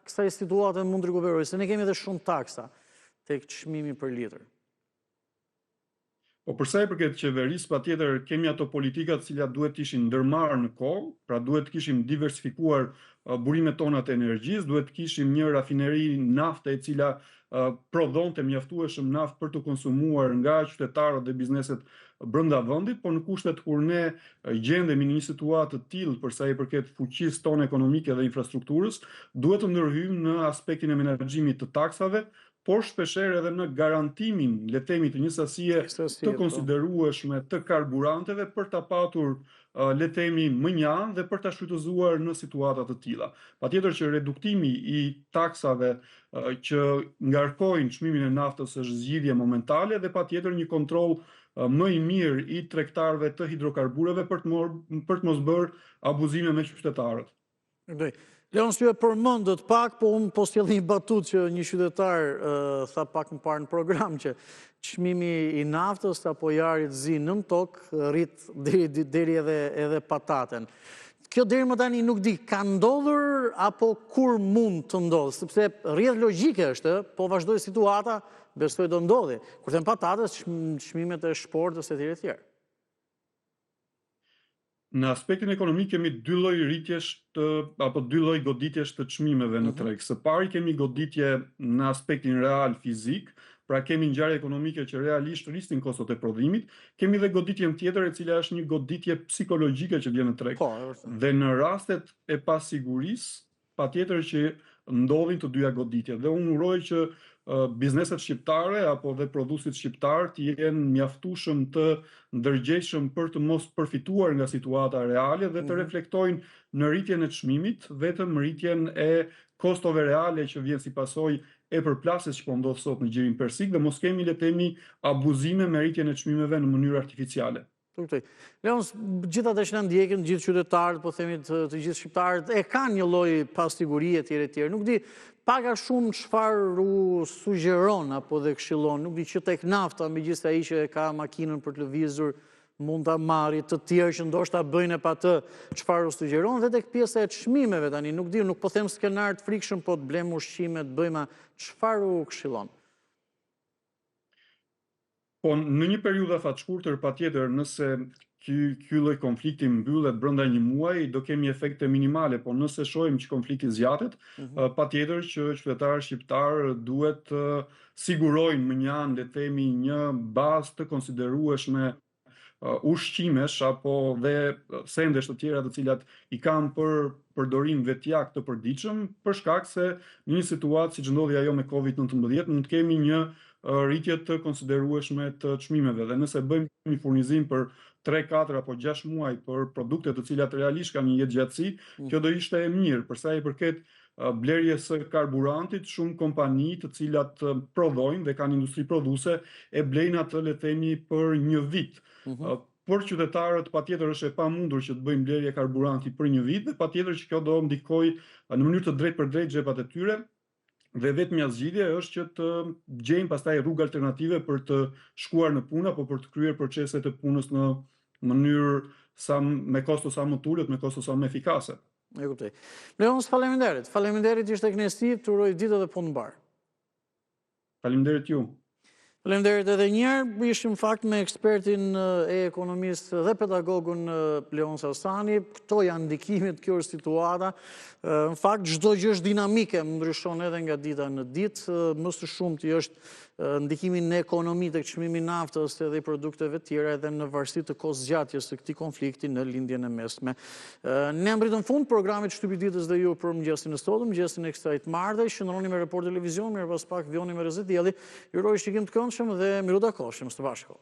kësaj situate mund të rikuperojë, se ne kemi edhe shumë taksa tek çmimi për litër. Po për sa i përket qeverisë, patjetër kemi ato politika të cilat duhet të ishin ndërmarrë në kohë, pra duhet të kishim diversifikuar burimet tona të energjisë, duhet të kishim një rafineri nafte e cila prodhonte mjaftueshëm naftë për t'u konsumuar nga qytetarët dhe bizneset brenda vendit, por në kushtet kur ne gjendemi në një situatë të tillë për sa i përket fuqisë tonë ekonomike dhe infrastrukturës, duhet të ndërhyjmë në aspektin e menaxhimit të taksave, por shpeshherë edhe në garantimin, le të themi, të një sasie të po. konsiderueshme të karburanteve për ta patur, le të themi, mënjanë dhe për ta shfrytëzuar në situata të tilla. Patjetër që reduktimi i taksave që ngarkojnë çmimin e naftës është zgjidhje momentale dhe patjetër një kontroll më i mirë i tregtarëve të hidrokarbureve për të për të mos bërë abuzime me qytetarët. Ndoj. Leons, ju e përmendët pak, po unë po sjell një batutë që një qytetar tha pak më parë në program që çmimi i naftës apo i arit zi nën tokë rrit deri deri edhe edhe pataten. Kjo deri më tani nuk di, ka ndodhur apo kur mund të ndodhë, sepse rrjedhë logjike është, po vazhdoi situata, besoj do ndodhi. Kur them patates, çmimet e shportës e tjera e tjera. Në aspektin ekonomik kemi dy lloj rritjesh të apo dy lloj goditjesh të çmimeve në mhm. treg. Së pari kemi goditje në aspektin real fizik, pra kemi ngjarje ekonomike që realisht rrisin kostot e prodhimit, kemi dhe goditjen tjetër e cila është një goditje psikologjike që vjen në treg. Po, dhe në rastet e pasigurisë, Patjetër që ndodhin të dyja goditjet dhe unë uroj që bizneset shqiptare apo dhe prodhuesit shqiptarë të jenë mjaftueshëm të ndërgjegjshëm për të mos përfituar nga situata reale dhe të mhm. reflektojnë në rritjen e çmimit vetëm rritjen e kostove reale që vjen si pasojë e përplasjes që po ndodh sot në Gjirin Persik dhe mos kemi le të themi abuzime me rritjen e çmimeve në mënyrë artificiale. Kuptoj. Leons, gjithë ata që na ndjekin, gjithë qytetarët, po themi të, të gjithë shqiptarët, e kanë një lloj pasigurie etj etj. Nuk di pak a shumë çfarë u sugjeron apo dhe këshillon, nuk di që tek nafta, megjithëse ai që e ka makinën për të lëvizur mund ta marrë, të tjerë që ndoshta bëjnë e pa të, çfarë u sugjeron dhe tek pjesa e çmimeve tani, nuk di, nuk po them skenar të frikshëm, po të blejmë ushqime, të bëjmë çfarë u këshillon. Po në një periudhë afatshkurtër patjetër nëse ky ky lloj konflikti mbyllet brenda një muaji do kemi efekte minimale, po nëse shohim që konflikti zgjatet, mm -hmm. patjetër që qytetarët shqiptarë duhet të sigurojnë mënjanë le të themi një bazë të konsiderueshme ushqimesh apo dhe sendesh të tjera të cilat i kanë për përdorim vetjak të përditshëm, për shkak se në një situatë siç ndodhi ajo me Covid-19, mund të kemi një rritje të konsiderueshme të çmimeve dhe nëse bëjmë një furnizim për 3, 4 apo 6 muaj për produkte të cilat realisht kanë një jetëgjatësi, mm. kjo do ishte e mirë. Për sa i përket blerjes së karburantit, shumë kompani të cilat prodhojnë dhe kanë industri prodhuese e blejnë atë le të themi për një vit. Mm -hmm. Për qytetarët patjetër është e pamundur që të bëjnë blerje karburanti për një vit dhe patjetër që kjo do ndikojë në mënyrë të drejtpërdrejtë xhepat e tyre dhe vetmja zgjidhje është që të gjejnë pastaj rrugë alternative për të shkuar në punë apo për të kryer proceset e punës në mënyrë sa me kosto sa më të ulët, me kosto sa më efikase. E kuptoj. Leons, faleminderit. Faleminderit ishte kënaqësi, të uroj ditë dhe punë të mbarë. Faleminderit ju. Faleminderit edhe një herë. Ishim në fakt me ekspertin e ekonomisë dhe pedagogun Leons Hasani. Këto janë ndikimet, kjo është situata. Në fakt çdo gjë është dinamike, ndryshon edhe nga dita në ditë. Më së shumti është ndikimi në ekonomi tek çmimi i naftës edhe i produkteve tjera edhe në varësi të kohëzgjatjes së këtij konflikti në Lindjen e Mesme. Ne mbërritëm në fund programit Shtypi i Ditës dhe ju për mëngjesin e sotëm, mëngjesin e kësaj të marte, qëndroni me Report Televizion, mirë pas pak vijoni me Rreze Dielli, ju uroj shikim të këndshëm dhe mirutakofshim së bashku.